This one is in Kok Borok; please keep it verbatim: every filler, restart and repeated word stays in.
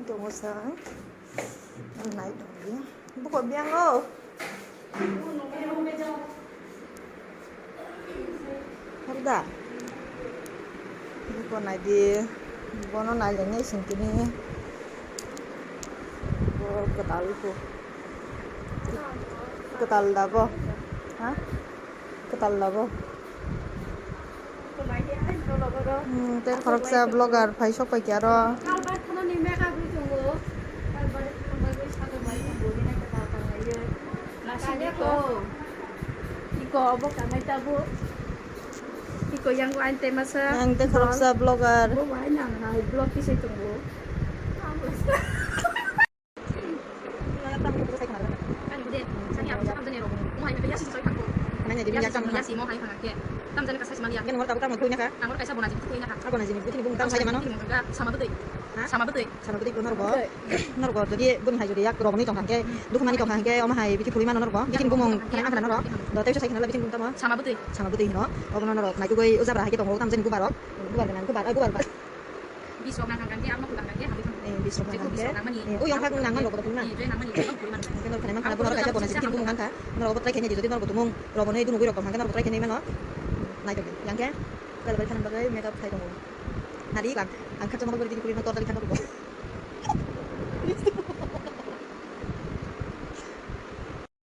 Tongo sa. Nai tongdi. Buko biango. Harda. Buko naidi. Bono nai lengnai singkini. Bo kwtal ko. Kwtal da bo. Ha? Kwtal labo. Hmm, tei khoroksa vlogger phai sok pai khe aro. Iko, iko obo kanai tabuk. Iko yang ko ain tema sa. Ang tei khoroksa vlogger. Bo bai nang hai vlog kisai tongo. Nang jadi biasa sama ya sih mau hai hangke. Tam jani kasih mali ya. Kan ngor tabuk tamo kau nyaka. Angor kaisa bona jibiti kau nyaka. Aku nang jadi bikin bung tam saya mana? Sama betul. Ha? Sama betul. Sama betul ko norbo. Norbo jadi bung hai jadi yak roboni tong hangke. Dukumani tong hangke om hai bikin pulima norbo. Bikin bung kana kana norbo. Do tei sai kana bikin bung tamo. Sama betul. Sama betul no. Obo norok nai tugoi ujabra hai ke tongo tam jani gubarok. Gubar kana gubar gubar. Bisrok nang hangkang khe, ang nokho tangkang khe, hamwi thangkang. Eh, bisrok nang hangkhe. Bisrok nangmani. Eh, o yongkhak nangmani rok bodo phunukna. Eh, je nangmani, je nang phunukmani. Hingke norok khainai mankha, bono kaisa bona sibiti bumung mankha. Norok bo try khainai di, jodi norok bo tumung rok bo nai dunugwi rok tong hangkhe norok bo try khainai mano. Naitok di, yang khe. Kalo bai khanam bagwi makeup khai tongo. Nari lang, ang khatsa mokol bari dini kuri no torjali khanok bo.